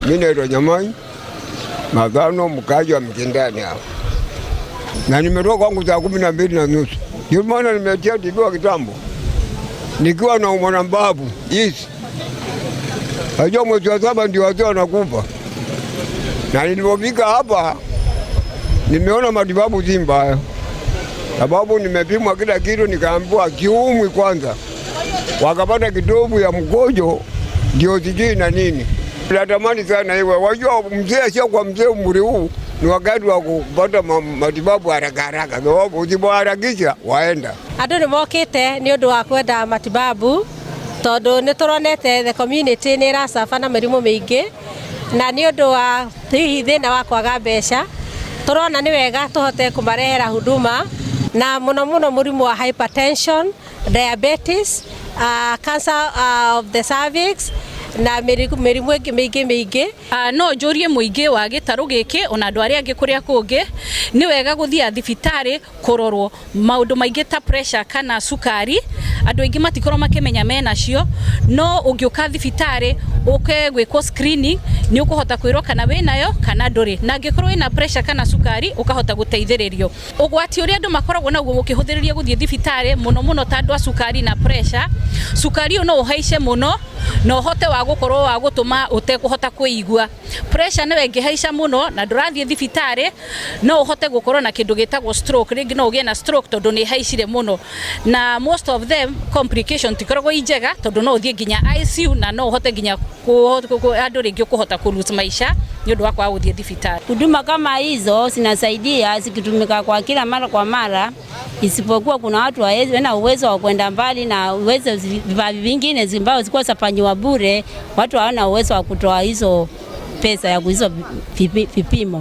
Mimi naitwa Nyamai Magano, mkaji wa Mikindani hapa, na nimetoka kwangu saa 12:30. Ndio maana nimetia tibiwa kitambo, nikiwa na umwa na mbavu hizi. Najua mwezi wa saba ndio wazee wanakufa, na nilipofika hapa nimeona matibabu si mbaya, sababu nimepimwa kila kitu, nikaambiwa kiumwi kwanza, wakapata kitovu ya mkojo ndio sijui na nini. Natamani sana iwe, wajua mzee sio kwa mzee, umri huu ni wakati wa kupata matibabu haraka haraka, sababu usipoharakisha waenda. Andũ nĩ mokĩte nĩ ũndũ wa kwenda matibabu tondũ nĩ tũronete the community nĩ ĩracaba na mĩrimũ mĩingĩ na nĩ ũndũ wa hihi thĩna wa kwaga mbeca tũrona nĩ wega tũhote kũmarehera huduma na mũno mũno mũrimũ wa hypertension, diabetes, cancer of the cervix na mĩrimũ ĩngĩ mĩingĩ mĩingĩ. No njũrie mũingĩ wa gĩtarũ gĩkĩ ona andũ arĩa angĩ kũrĩa kũngĩ, nĩ wega gũthiĩ thibitarĩ kũrorwo maũndũ maingĩ ta pressure kana cukari. Andũ aingĩ matikorwo makĩmenya menacio, no ũngĩũka thibitarĩ ũke gwĩkwo screening, nĩ ũkũhota kwĩrwo kana wĩnayo kana ndũrĩ, na angĩkorwo wĩna pressure kana cukari, ũkahota gũteithĩrĩrio. Ũgwati ũrĩa andũ makoragwo naguo ũkĩhũthĩrĩria gũthiĩ thibitarĩ mũno mũno ta andũ a cukari na pressure, cukari ũyũ no ũhaice mũno na ũhote wa gũkorwo wa gũtũma ũtekũhota kwĩigua. Pressure nayo ĩngĩhaica mũno na ndũrathiĩ thibitarĩ, no ũhote gũkorwo na kĩndũ gĩtagwo stroke. Rĩngĩ no ũgĩe na stroke tondũ nĩ ĩhaicire mũno, na most of them complication tikoragwo i njega tondũ no ũthiĩ nginya ICU na no ũhote nginya andũ rĩngĩ ũkũhota kũ lose maisha nĩ ũndũ wa kwaga gũthiĩ thibitarĩ. Huduma kama hizo zinasaidia zikitumika kwa kila mara kwa mara, isipokuwa kuna watu hawana uwezo wa kwenda mbali na uwezo vifaa vingine ambao zilikuwa zafanyiwa bure, watu hawana uwezo wa kutoa hizo pesa ya hizo vipimo.